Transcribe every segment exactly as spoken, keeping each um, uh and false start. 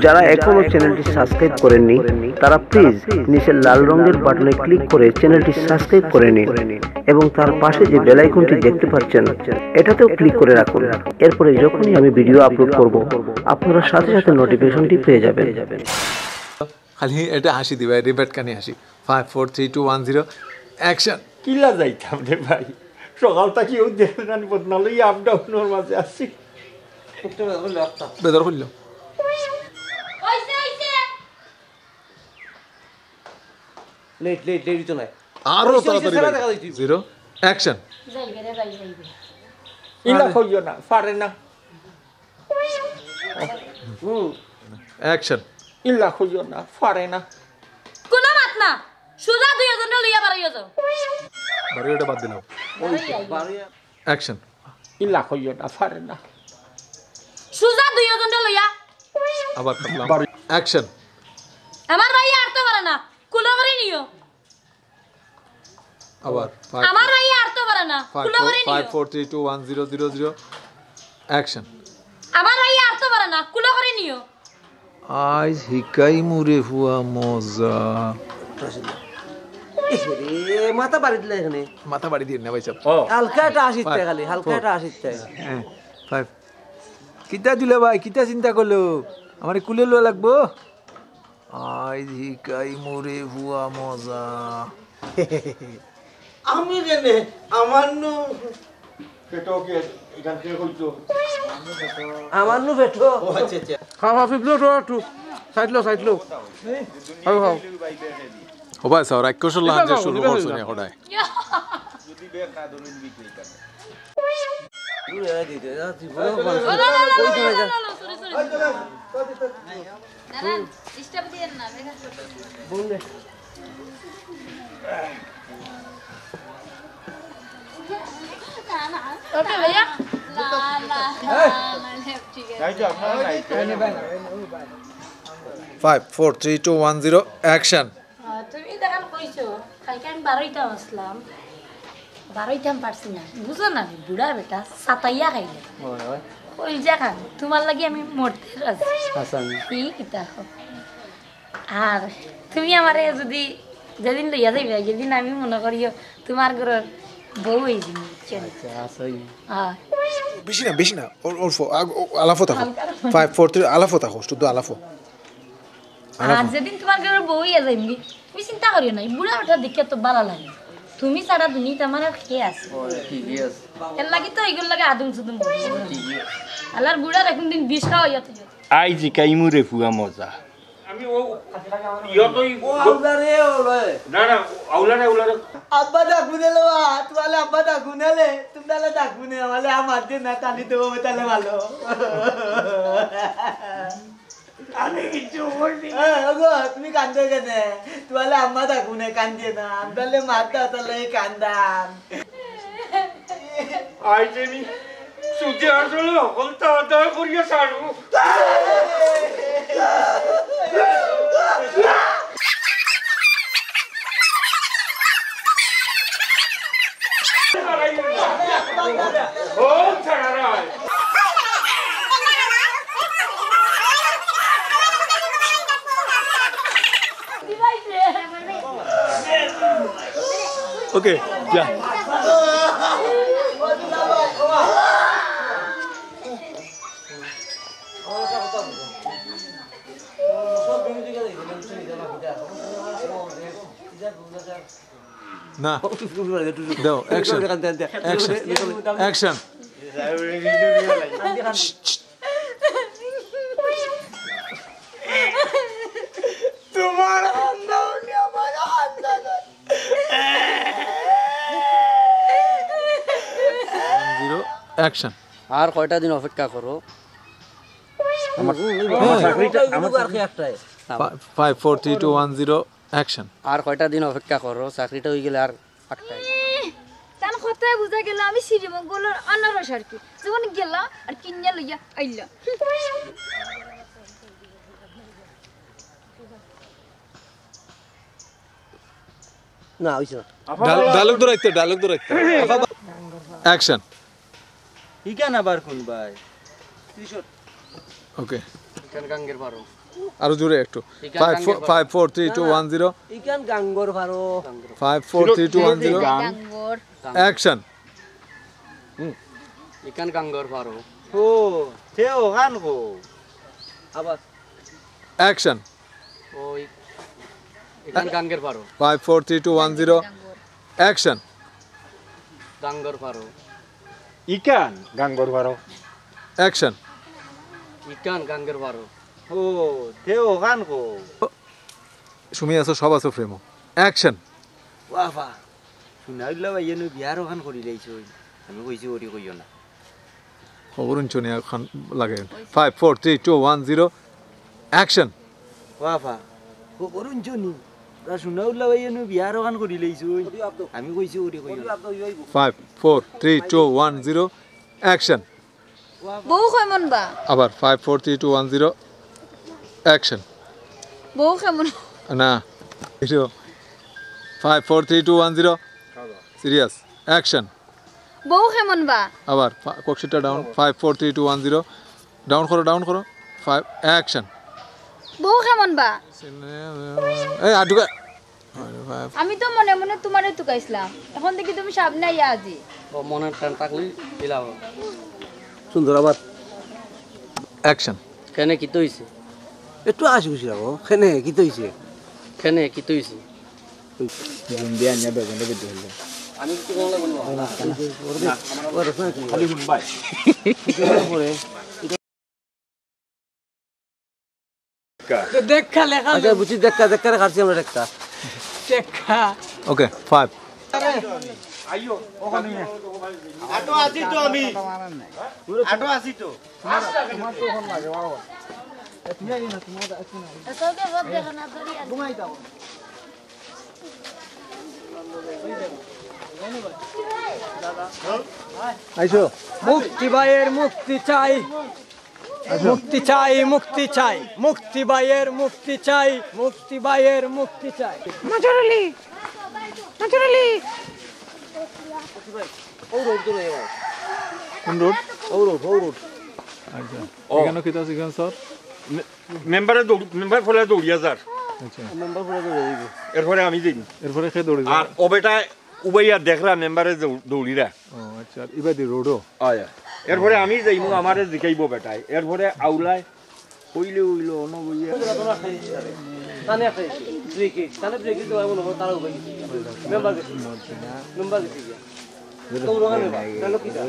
যারা এখনো চ্যানেলটি সাবস্ক্রাইব করেননি, তারা প্লিজ নিচের লাল রঙের বাটনে ক্লিক করে চ্যানেলটি সাবস্ক্রাইব করে নিন এবং তার পাশে যে বেল আইকনটি দেখতে পাচ্ছেন, এটাতেও ক্লিক করে রাখুন। এরপরে যখনই আমি ভিডিও আপলোড করব, আপনারা সাথে সাথে নোটিফিকেশনটি পেয়ে যাবেন। খালি এটা হাসি দিবা, রিবেট কানি হাসি। Five, four, three, two, one, zero, action. কিলা যাইতাম রে ভাই, সকাল থাকি ও দেখলেন বদনা লই আপ ডাউনর মাঝে আছি। বেদর করল। লেট লেট লেট তো নাই। আরো অইছে, অইছে, তাড়াতাড়ি সারা ভাই। দেখা যাইছে। Zero, action. যাইবে রে ভাই, যাইবে। ইলা কইও না, পারে না। হুম। অ্যাকশন। ইলা কইও না, পারে না। কোনো মাত না, সুজা দুইজনরে লইয়া বারইয়া যাও। বারইয়াটা বাদ দিলাম। অ্যাকশন। ইলা কইও না, পারে না। সুজা দুইজনরে লইয়া। আবার কাটলাম। অ্যাকশন। আমার ভাই আর তো পারে না, কুলো করি নিও। আবার। আমার ভাই আর তো পারে না, কুলো করি নিও। Five, four, three, two, one, zero, zero, zero, action. আমার ভাই আর তো পারে না, কুলো করি নিও। আইজ হিকাইমু রে ফুয়া মজা। ইস রে, মাথা বাড়ি দিলে এখানে। মাথা বাড়ি দিয়ে না ভাই সাহেব। হালকা একটা আসিতে খালি, হালকা একটা আসিতে। হ্যাঁ, ফাইভ। কিতা দিল ভাই, কিতা চিন্তা করলো? আমারে কুলে লওয়া লাগবো? আইজ হিকাইমু রে ফুয়া মজা। আমি কেনে? আমার নু পেটো কে, এখান থেকে কইতো। আমার নু পেটো। ও আচ্ছা, আচ্ছা। খাও, খাও, পিপলো, খাও একটু। সাইড লো, সাইড লো। খাও, খাও। ও ভাই, স্যার, রাক্ষসর লাহান যে শুরু করছো নি, হঠাৎ। Five, four, three, two, one, zero, action. আহ, তুমি দেখান কইছো, কালকে আমি বারইতাম আসলাম, বারইতাম পারছি না, বুঝো না, আমি বুড়া বেটা, সাতাইয়া খাইলে। কইল যা খান, তোমার লাগি আমি মরতে রাজি। আচ্ছা, আমি কি কিতা কও? আর তুমি আমারে যদি যেদিন লইয়া যাইবে, যেদিন আমি মনে করিও তোমার ঘরর বউ অই যিমু, বুঝছো নি? আচ্ছা, আচ্ছা, ওই। হ্যাঁ। বেশি না, বেশি না, অল-, অল্প, আগ-, অ-, আলাপো থাকো। হালকা। Five, four, three, আলাপো থাকো, শুধু আলাপো। আর যেদিন তোমার ঘরর বউ অইয়া যাইমগি, তুমি চিন্তা করিও না, এই বুড়া বেটা দেখিয়া তো ভালা লাগে। তুমি ছাড়া দুনিয়াত আমার আর কে আছে? ও, ঠিকই আছে। এর লাগি তো এইগুর লগে আদুম সুদুম করি। ও, ঠিকই আছে। আল্লার বুড়ার এখন দিন বিষ খাওয়াইয়া তুই। আইজ হিকাইমু রে ফুয়া মজা। আমি ও, ইয়তই ও আউলা রে, আউলা রে। না, না, আউলা রে, আউলা রে। আব্বা ডাকুনে লো, তোমালে আব্বা ডাকুনে লে, তোমালে ডাকুনে, আমালে আমার যে না টানি দেবো, তাহলে ভালো। আমি কিচ্ছু বলছি না। এ, ওগো, তুমি কান্দো কেনে? তোমালে আম্মা ডাকুনে, কান্দিও না। আমি তাহলে মারতা, তাহলে কান্দাম। আইজে নি সুদে আসলে হকলতা আদায় করিয়া ছাড়মু। ওকে, যা। না। দাও, অ্যাকশন। অ্যাকশন। অ্যাকশন। তোমার আন্দাজ, আমার আন্দাজ। Zero, action. আর কয়টা দিন অপেক্ষা করো? আমার, আমার চাকরিটা, আমার চাকরি একটাই। Five, four, three, two, one, zero, action. আর কয়টা দিন অপেক্ষা করো, চাকরিটা অই গেলে আর পাক্কা। তান কথায় বুঝা গেল আমি শ্রীমঙ্গলর আনারস আর কি। যখন গেলাম আর কিনিয়া লইয়া আইলাম। না, অইছে না। ডাল-, ডায়লগ ধরাইতে, ডায়লগ ধরাইতে। অ্যাকশন। ইখান আবার কোন ভাই? ওকে। ইকান গাঙ্গের পারো। আরো জোরে একটু। ইকান Five গাঙ্গের four পারো। Five four three two one zero. Action. Five four three two one zero. গাঙ্গর। Action. ইকান গাঙ্গর পারো। ও, তে অখান কও। আবার Action. ও, ই- ইকান গাঙ্গের পারো। Five four three two one zero. Action. গাঙ্গর পারো। ইকান গাঙ্গর পারো। Action. ইকান গাঙ্গের পারো। ও, তে অখান কও। সুমি আছো, সব আছো ফ্রেমো। Action. বাবা, সোনাউল্লা ভাইয়ে নু বিয়ার অখান করি লাইছইন। আমি কইছি ওরি কইও না। খবর হুনছো নি অখন লাগে। Five four three two one zero. Action. বাবা, খবর হুনছো নি? তা সোনাউল্লা ভাইয়ে নু বিয়ার অখান করি লাইছইন। আমি কইছি ওরি কইও না। Five four three two one zero. Action. বউ কেমন বা? আবার five four three two one zero. Action. বউ কেমন? না, এটা five four three two one zero. Serious. Action. বউ কেমন বা? আবার ককশিটটা down. Five four three two one zero. Down করো, down করো. Five. Action. বউ কেমন বা? এই আটুকা. আমি তো মনে মনে তোমারে তুকাইছিলাম, এখন দেখি তুমি সামনে আইয়া আজি। ও মনের টান থাকলে দিলাম। সুন্দর আবার। Action. কেনে কিতা অইছে? একটু আসি খুশি রাখো। কেনে কিতা অইছে? কেনে কিতা অইছে? ঘুম দিয়ে আনিয়া বেগুনটা বেঁধে ফেললে। আমি কিছু মনে লাগবো না। খালি হুনবায়। পরে দেখা লেখা আচ্ছা, বুঝছি, দেখা দেখা কাটছি আমরা একটা। দেখা। Okay, five. আটো আছি তো আমি। আটো আছি তো। আইসো। মুক্তি ভাইয়ের মুক্তি চাই, মুক্তি চাই, মুক্তি চাই, মুক্তি ভাইয়ের মুক্তি চাই, মুক্তি ভাইয়ের মুক্তি চাই। নজর আলী, নজর আলী। কোন রোড? ও রোড, ও রোড। আচ্ছা। এখানে কিতা আছে এখানে, স্যার? মেম্বারে দৌড়-, মেম্বার ফলে দৌড়িয়া যার। আচ্ছা। মেম্বার পুরো দৌড়ে দিব। এরপরে আমি যাই। এরপরে কে দৌড়ে আর ও বেটায় উবাইয়া দেখরা মেম্বারে দৌ-, দৌড়িরা। ও আচ্ছা, আর ইবাদি রোডও। আয়া। এরপরে আমি যাইমু, আমারে জিকাইবো বেটায়। এরপরে আউলায় কইলে অইলো, অন বইয়া। তানে একটা দুই কিক, তানে ব্রেক দিতে পারবো না, তারা উবাই গেছে। মেম্বার গেছে। মেম্বার গেছে গিয়া। তো ওরা নেবা, তাহলে কি তা?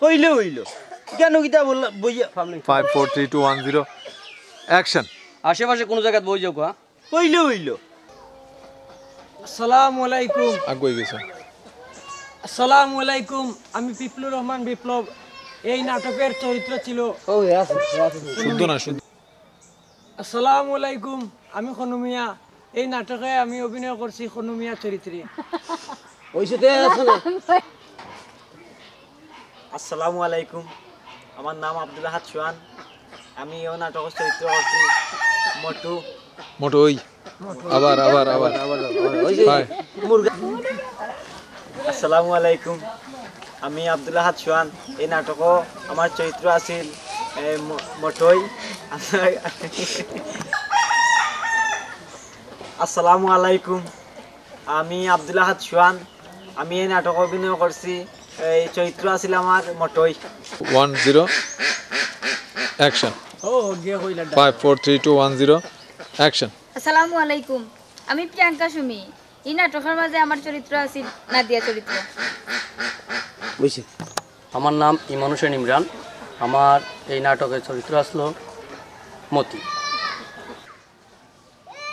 কইলে অইলো। কেনে কিতা বললা বইয়া? Five four three two one zero. Action. আশেপাশে কোনো জায়গাত বই যাও, হ্যাঁ? কইলে অইলো। আসসালামু আলাইকুম। আগুয়ে গেছে। আসসালামু আলাইকুম। আমি পিপলুর রহমান বিপ্লব। এই নাটকের চরিত্র ছিল ও, এ আছে, এ আছে। শুদ্ধ না, শুদ্ধ। আসসালামু আলাইকুম। আমি খনু মিয়া। এই নাটকে আমি অভিনয় করছি খনু মিয়া চরিত্রে। ওই সাথে আছে না? আসসালামু আলাইকুম, আমার নাম আব্দুল আহাদ সোহান। আমি এই নাটকের চরিত্র করছি মটু। মোটো ওই। আবার, আবার, আবার। ওই যে Five. মুরগা। আসসালামু আলাইকুম, আমি আব্দুল আহাদ সোহান। এই নাটকও আমার চরিত্র আছিল এ, ম- মটই। আসসালামু আলাইকুম, আমি আব্দুল আহাদ সোহান। আমি এই নাটক অভিনয় করছি, এই চরিত্র আছিল আমার মটই। One zero. Action. ও গিয়ে কইলা। Five four three two one zero. Action. আসসালামু আলাইকুম। আমি প্রিয়াঙ্কা সুমি। এই নাটকের মাঝে আমার চরিত্র আছিল নাদিয়া চরিত্র। বুঝছি। আমার নাম ইমন হোসেন ইমরান। আমার এই নাটকের চরিত্র আসলো মতি।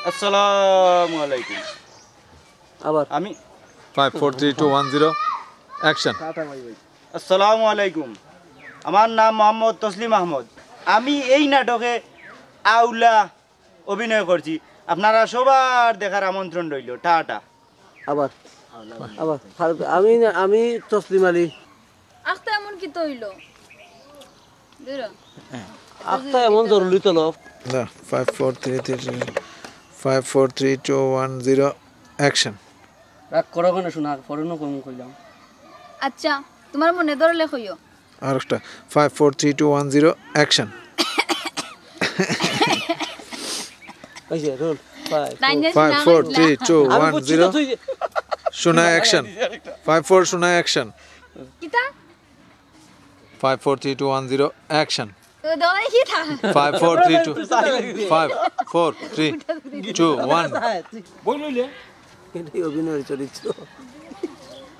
আসসালামু আলাইকুম। আবার আমি Five four three two one zero. Action. আসসালামু আলাইকুম, আমার নাম মোহাম্মদ তসলিম আহমদ। আমি এই নাটকে আউলা অভিনয় করছি। আপনারা সবার দেখার আমন্ত্রণ রইল। টাটা। আবার আবার আর আমি আমি তসলিম আলী। আখতা এমন কিতা অইলো? ধরো। আখতা এমন জরুরি তলব। Five four three three five four three two one zero. Action. রাগ করো কেনে শোনা, পরে না কম কইলাম। আচ্ছা, তুমার মনে ধরলে কইও। আর একটা, five four three two one zero, action. ওই যে, roll, five, line four. Five four three two one zero. সোনা, action. Five four, সোনা, action. কিতা? Five four three two one zero, action. Five four three two, five four three two one. বই লইলে? এটাই অভিনয়ের চরিত্র।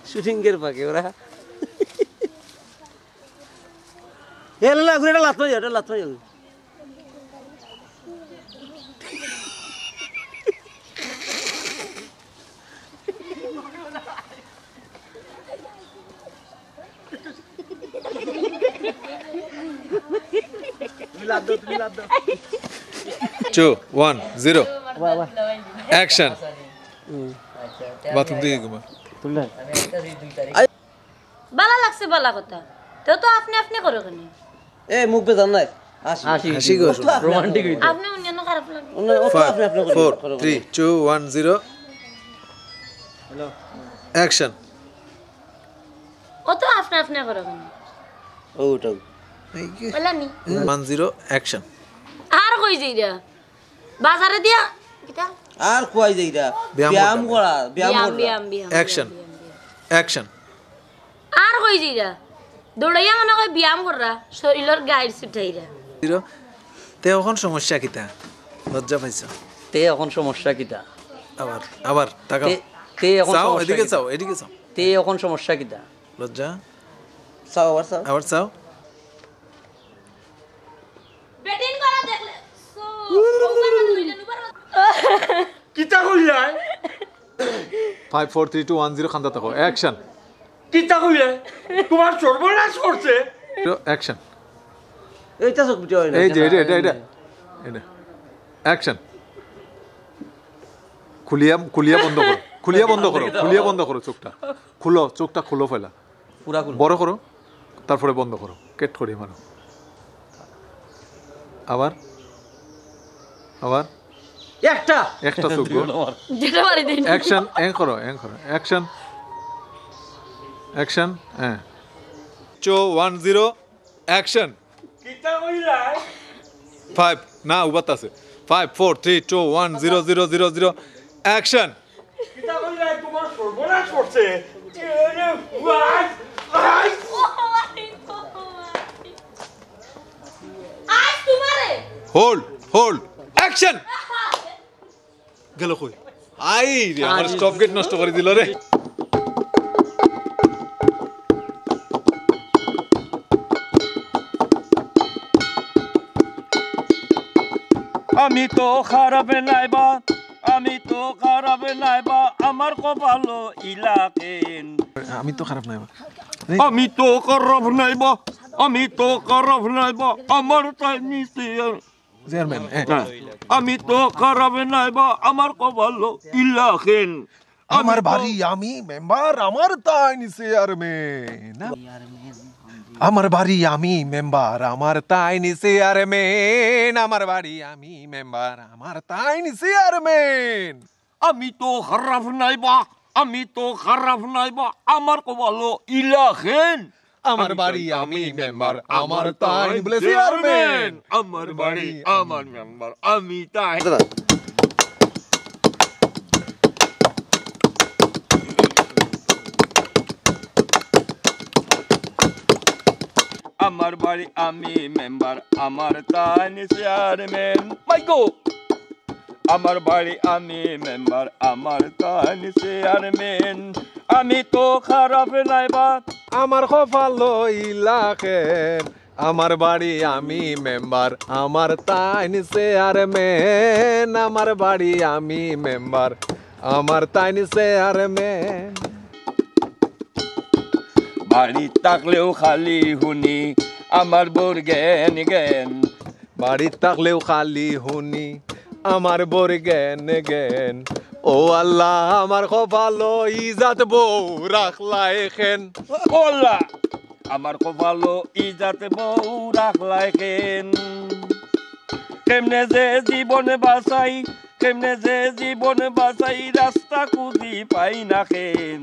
শুটিংয়ের ফাঁকে ওরা। এ, না, না, ঘুরে এটা লাত মারি, এটা লাত মারি। Two, one, zero. Action. Bathroom থেকে ঘুমা। বালা লাগছে, বালা কথা। তেও তো আপনে আপনে করো কেনে? এ, মুখ বেজার নাই। হাসি। হাসি। হাসি গো, রোমান্টিক হইতে। আপনে অন্যান্য খারাপ লাগে। অন্য, ও তো আপনে আপনে করে, Five, four, করে, করে। Three, two, one, zero. Hello. Action. ও তো আপনে আপনে করো কেনে? ও, উঠাও। এই কি? বললাম নি। One zero, action. আর কই যাইরা? বাজারে দিয়া, কিতা? আর কই যাইরা? ব্যায়াম ব্যায়াম করো। করা, ব্যায়াম ব্যায়াম, করা। ব্যায়াম, ব্যায়াম, Action. ব্যায়াম, ব্যায়াম। Action. আর কই যাইরা? দৌড়াইয়া মনে কয় ব্যায়াম কররা, শরীলর গাইর ছুটাইরা। জিরো। তে অখন সমস্যা কিতা? লজ্জা পাইছো? তে অখন সমস্যা কিতা? আবার, আবার, তাকাও। তে, তে অখন চাও, সমস্যা এদিকে কিতা? চাও, এদিকে চাও। তে অখন সমস্যা কিতা? লজ্জা? চাও, আবার চাও। আবার চাও। ব্যাটিং করা দেখলে, সো, ওভার মারতে হইলে, ওভার মারতে কিতা কইলায়? Five four three two one zero, খান্দা থাকো। Action. কিতা কইলায়? তুমার সর্বনাশ করছে। Action. এইটা চোখ পিঠে হয় না। এই যে, এটা, এটা, এটা। এটা। Action. খুলিয়া, খুলিয়া বন্ধ করো। খুলিয়া বন্ধ করো। খুলিয়া বন্ধ করো চোখটা। খুলো, চোখটা খুলো পয়লা। পুরা খুলো। বড় করো, তারপরে বন্ধ করো। কেট করি মারো। আবার। আবার। একটা। একটা চোখ গো। যেটা মারি দেই। Action, এং করো, এং করো। Action. Action, হ্যাঁ। Two, one, zero, action. কিতা কইলায়? Five, না, উবাত আছে। Five four three two one zero zero zero zero, action. কিতা কইলায়? তুমার সর্বনাশ করছে। এরে ভাই, ভাই। আজ তোমারে। Hold, hold, action. গেল কই? আই রে, আমার stop gate নষ্ট করি দিল রে। আমি তো খারাপ নায় বা, আমি তো খারাপ নায় বা, আমার কপালো ইলাকেন। আমি তো খারাপ নায় বা। আমি তো খারাপ নায় বা, আমি তো খারাপ নায় বা, আমার তাই নিচে। চেয়ারম্যান, হ্যাঁ। হ্যাঁ। আমি তো খারাপ নায় বা, আমার কপালো ইলাকেন। আমার বাড়ি আমি মেম্বার, আমার তাইন চেয়ারম্যান। আমার বাড়ি আমি মেম্বার, আমার তাইন চেয়ারম্যান। আমার বাড়ি আমি মেম্বার, আমার তাইন চেয়ারম্যান। আমি তো খারাপ নায় বা, আমি তো খারাপ নায় বা, আমার কপালো ইলাকেন। আমার বাড়ি আমি মেম্বার, আমার তাইন বলে চেয়ারম্যান। আমার বাড়ি আমার মেম্বার, আমি তাইন। আমার বাড়ি আমি মেম্বার, আমার তাইন চেয়ারম্যান। মাইকো! আমার বাড়ি আমি মেম্বার, আমার তাইন চেয়ারম্যান। আমি তো খারাপ নায় বা। আমার কপালো ইলাকেন। আমার বাড়ি আমি মেম্বার, আমার তাইন চেয়ারম্যান। আমার বাড়ি আমি মেম্বার, আমার তাইন চেয়ারম্যান। বাড়িত থাকলেও খালি হুনি আমার বউর গেন গেন। বাড়িত থাকলেও খালি হুনি আমার বউর গেন গেন। ও আল্লাহ, আমার কপালো ইজাত বউ রাখলায় কেন। ও আল্লাহ, আমার কপালো ইজাত বউ রাখলায় কেন। কেমনে যে জীবন বাঁচাই, কেমনে যে জীবন বাঁচাই, রাস্তা খুঁজি পাই না কেন।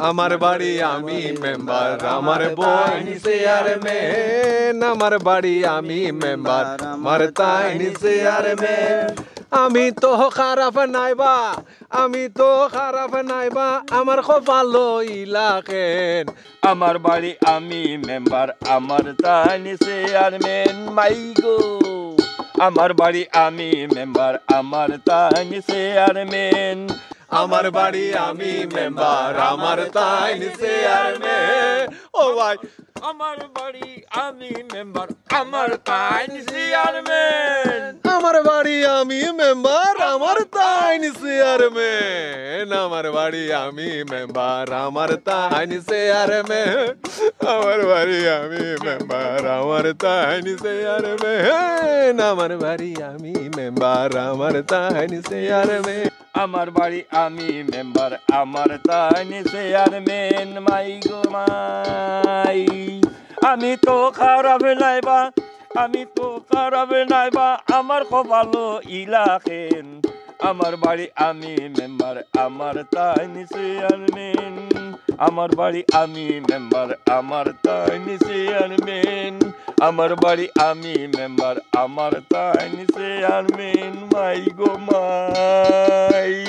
আমার বাড়ি আমি মেম্বার, আমার বইন চেয়ারম্যান। আমার বাড়ি আমি মেম্বার, আমার তাইন চেয়ারম্যান। আমি তো খারাপ নাইবা, আমি তো খারাপ নাইবা, আমার কপালো ইলাখেন। আমার বাড়ি আমি মেম্বার, আমার তাইন চেয়ারম্যান। মাইগো, আমার বাড়ি আমি মেম্বার, আমার তাইন চেয়ারম্যান। আমার বাড়ি আমি মেম্বার, আমার তাইন চেয়ারম্যান। ও ভাই, আমার বাড়ি আমি মেম্বার, আমার তাইন চেয়ারম্যান। আমার বাড়ি আমি মেম্বার, আমার তাইন চেয়ারম্যান। আমার বাড়ি আমি মেম্বার, আমার তাইন চেয়ারম্যান। আমার বাড়ি আমি মেম্বার, আমার তাইন চেয়ারম্যান। আমার বাড়ি আমি মেম্বার, আমার তাইন চেয়ারম্যান। আমার বাড়ি আমি মেম্বার, আমার তাইন চেয়ারম্যান। মাইগো মাই, আমি তো খারাপ নাইবা, আমি তো খারাপ নাইবা, আমার কপালো ইলাখেন। আমার বাড়ি আমি মেম্বার, আমার তাইন চেয়ারম্যান। আমার বাড়ি আমি মেম্বার, আমার তাইন চেয়ারম্যান। আমার বাড়ি আমি মেম্বার, আমার তাইন চেয়ারম্যান। মাইগো মাই।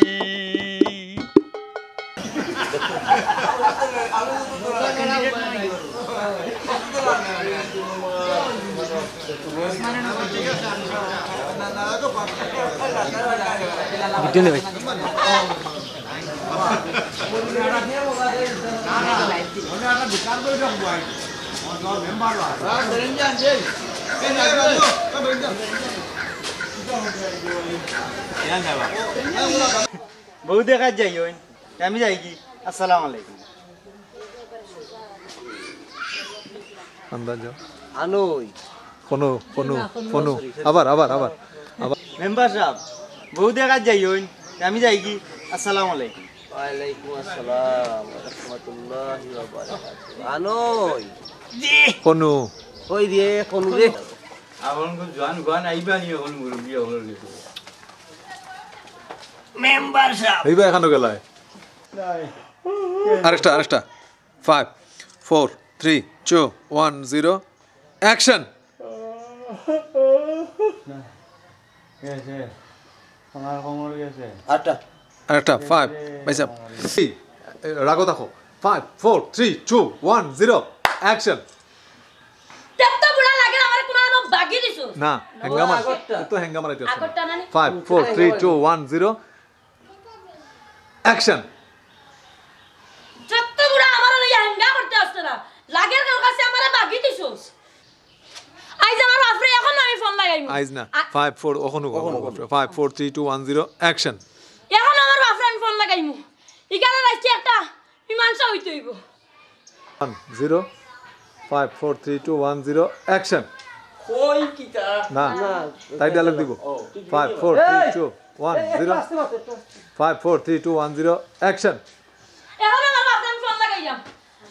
বউ দেখাত যাইওইন, আমি যাইগি। আসসালামু আলাইকুম। আন্দাজ। আনই। ফোনো, ফোনো, না, ফোনো। আবার, আবার, আবার, আবার। মেম্বার সাব, বউ দেখাত যাইওইন, আমি যাইগি। আসসালামু আলাইকুম। ওয়ালাইকুম আসসালাম ওয়া রাহমাতুল্লাহি ওয়া বারাকাতুহু। আনই। ফোনো। কই রে, ফোনো রে। এখন তো জোয়ান জোয়ান আইবা নি, এখন মুরব্বি হকলর গেছে। Member sub. এইবা এখানো গেলায়। আরেকটা, আরেকটা। Five, four, three, two, one, zero, action. গেছে। আমার কোমর গেছে। আরেকটা। আরেকটা, five, ভাই সাহেব। এই, এ, রাগো দেখো। Five, four, three, two, one, zero, action. তেত্ত বুড়া লাগে আমার কোনো আনো বাগি দিছো। না, হেঙ্গা মার। আগরটা। তো হেঙ্গা মারাইতে আছে। আগরটা না নি? Five, four, three, two, one, zero, action. যত বুড়া আমার লইয়া হেঙ্গা করতে আসতে না। লাগের কাছে আমারে বাগি দিছস। আইজ আমার বাপরে এখন আমি ফোন লাগাইমু। আইজ না। আ- Five, four, অখনু, অখনু, অখনু। Five, four, three, two, one, zero, action. এখন আমার বাপরে আমি ফোন লাগাইমু। ইখানে রাখি একটা মীমাংসা হইতে হইব। One, zero, five, four, three, two, one, zero, action. কই কিতা? না, না, তাই dialogue দিব। ও। Five, four, three, two, one, zero. এই, একটু আস্তে, আস্তে, একটু আস্তে। Five, four, three, two, one, zero, action. এখন আমার বাপরে আমি ফোন লাগাইলাম।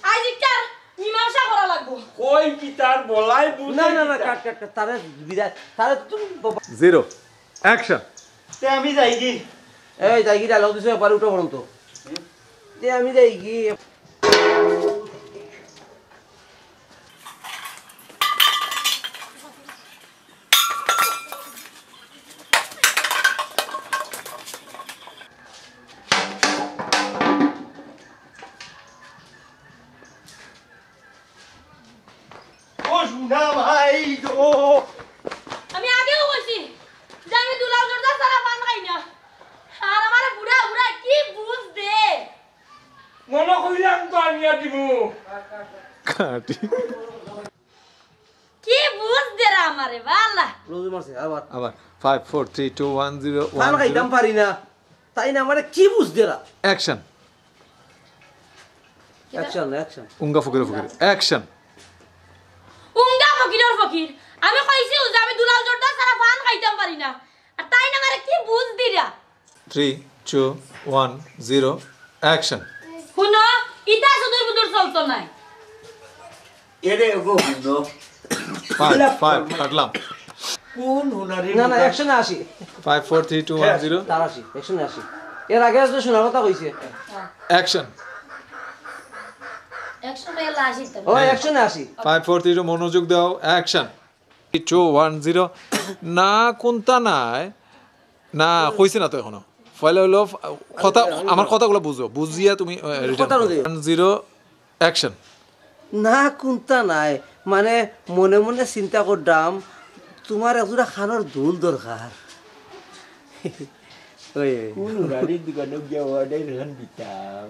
আইজ ইটার মীমাংসা করা লাগবো। কই কিতার বলাই বুঝে না, না, না, কিতা? কাট, কাট, কাট, তারে বিদায়, তারে তুমি বাবা। Zero, action. তে আমি যাইগি। এই, যাইগি, dialogue দিছো, একবার উঠো বলুন তো। তে আমি যাইগি। ও সোনা ভাই গো। আমি আগেও কইছি যে আমি দুলাল জর্দা ছাড়া পান খাই না। আর আমারে বুড়া বুড়া কি বুঝ দে। মনে কইলাম তো আমি আর দিমু। কাটি। কি বুঝ দেরা আমারে, বালা। রোজু মারছে, আবার। আবার। Five, four, three, two, one, zero, পান খাইতাম পারি না। তাই না আমারে কি বুঝ দেরা? Action. Action, action. উঙ্গা ফকির ফকির। Action. উঙ্গা ফকিরর ফকির। আমি কইছি যে আমি দুলাল জর্দা ছাড়া পান খাইতাম পারি না। আর তাই না আমারে কি বুঝ দিরা? Three, two, one, zero, action. হুনো, ইতা সুদূর বুদূর চলতো নাই। এরে গো হুনো। Five, five, কাটলাম। কোন হুনারি না, না, বুঝা- Action এ আসি। Five, four, three, two, one, zero. তার আসি, action এ আসি। এর আগে আসলে শোনার কথা কইছে। Action. একশো মেলা আসি তো। ও, একশো না আসি। Five, four, three, two, মনোযোগ দাও, অ্যাকশন। Two, one, zero। না, কুন্তা নায়। না, কইছে না তো এখনো। পয়লা হইলো, আহ, কথা, আমার কথাগুলো বুঝো, বুঝিয়া তুমি, আহ, রিটার্ন কথা করো। অনুযায়ী। One, zero, action. না, কুন্তা নায়, মানে, মনে মনে চিন্তা করলাম, তোমার একজোড়া খানোর দুল দরকার। ওই, ওই। কোন উড়ানির দোকানে গিয়া অর্ডার এখন দিতাম?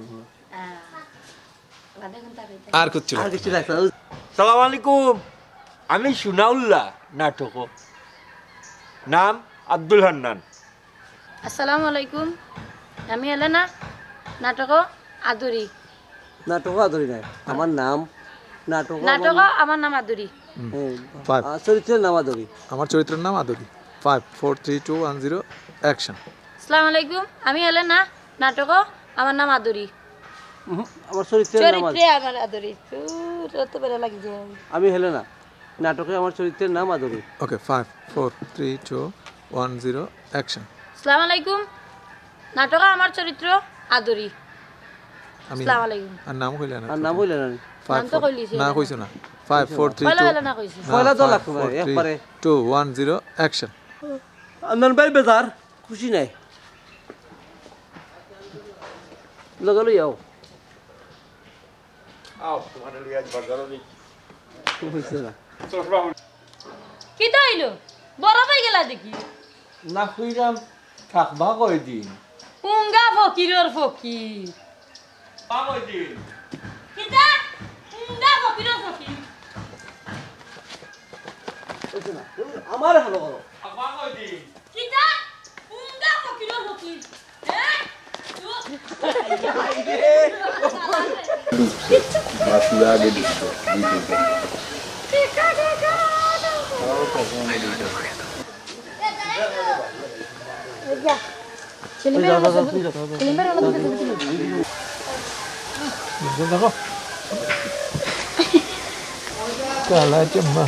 আর কিচ্ছু আর লাগতো কিছু না। লাগতো না। সালাম আলাইকুম, আমি সুনাউল্লাহ, নাটক। নাম আব্দুল হান্নান। আসসালামু আলাইকুম, আমি এলেনা, নাটক আদুরি। নাটক আদুরি নায়, আমার নাম নাটক নাটক আমার আমার নাম আদুরি। হুম। হ্যাঁ, Five। আ, চরিত্রের নাম আদুরি। আমার চরিত্রের নাম Aduri. Five, four, three, two, one, zero, action. আসসালামু আলাইকুম, আমি এলেনা, নাটক আমার নাম আদুরি। হুম, আমার চরিত্রের নাম আদুরি। চরিত্রে আমার আদুরি। ও, যত বেলা লাগি যায়। আমি হেলেনা। নাটকে আমার চরিত্রের নাম আদুরি। ওকে, five, four, three, two, one, zero, action. আসসালামু আলাইকুম। নাটকে আমার চরিত্র আদুরি। আমি আসসালামু আলাইকুম। আর নাম কইলে না। আর নাম কইলে না। Five, নাম তো four, কইলিছি না, না। কইছো না। Five, four, three, পয়লা two। পয়লা না কইছি। না, পয়লা তো five, লাগতো না, four, three, একবারে। Two, one, zero, action. আন্দান ভাই বেজার, খুশি নাই। লগে লই আও। আও, তোমার লইয়া আজ বাজারও নেই। বুঝছে না। চশমা। কিতা অইলো? বড় ভাই গেলা দেখি। না, কইরাম, থাকবা কয়দিন? উঙ্গা ফকিরর ফকির। থাকবা কয়দিন? কিতা? উঙ্গা ফকিরর ফকির। বুঝছে না। আমার ভালো করো। থাকবা কয়দিন? কিতা? উঙ্গা ফকিরর ফকির। হ্যাঁ? বাসুরা আগে দিচ্ছে, দুই তিনটা। কালা চাম্মা।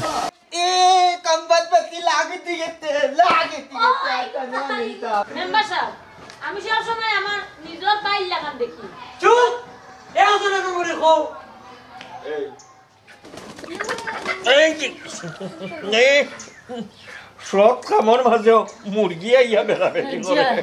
এ, কাম্বাত বাতি লাগি দিয়েছে, লাগি দিয়েছে, ওই, একটা না নিতা। মেম্বার সাব, আমি সব সময় আমার নিজর ভাইর লাখান দেখি। চুপ! এ অত না করে কও। এই। এই যে, এই সব কামর মাঝেও মুরগি আইয়া বেড়াবেড়ি করে। আচ্ছা।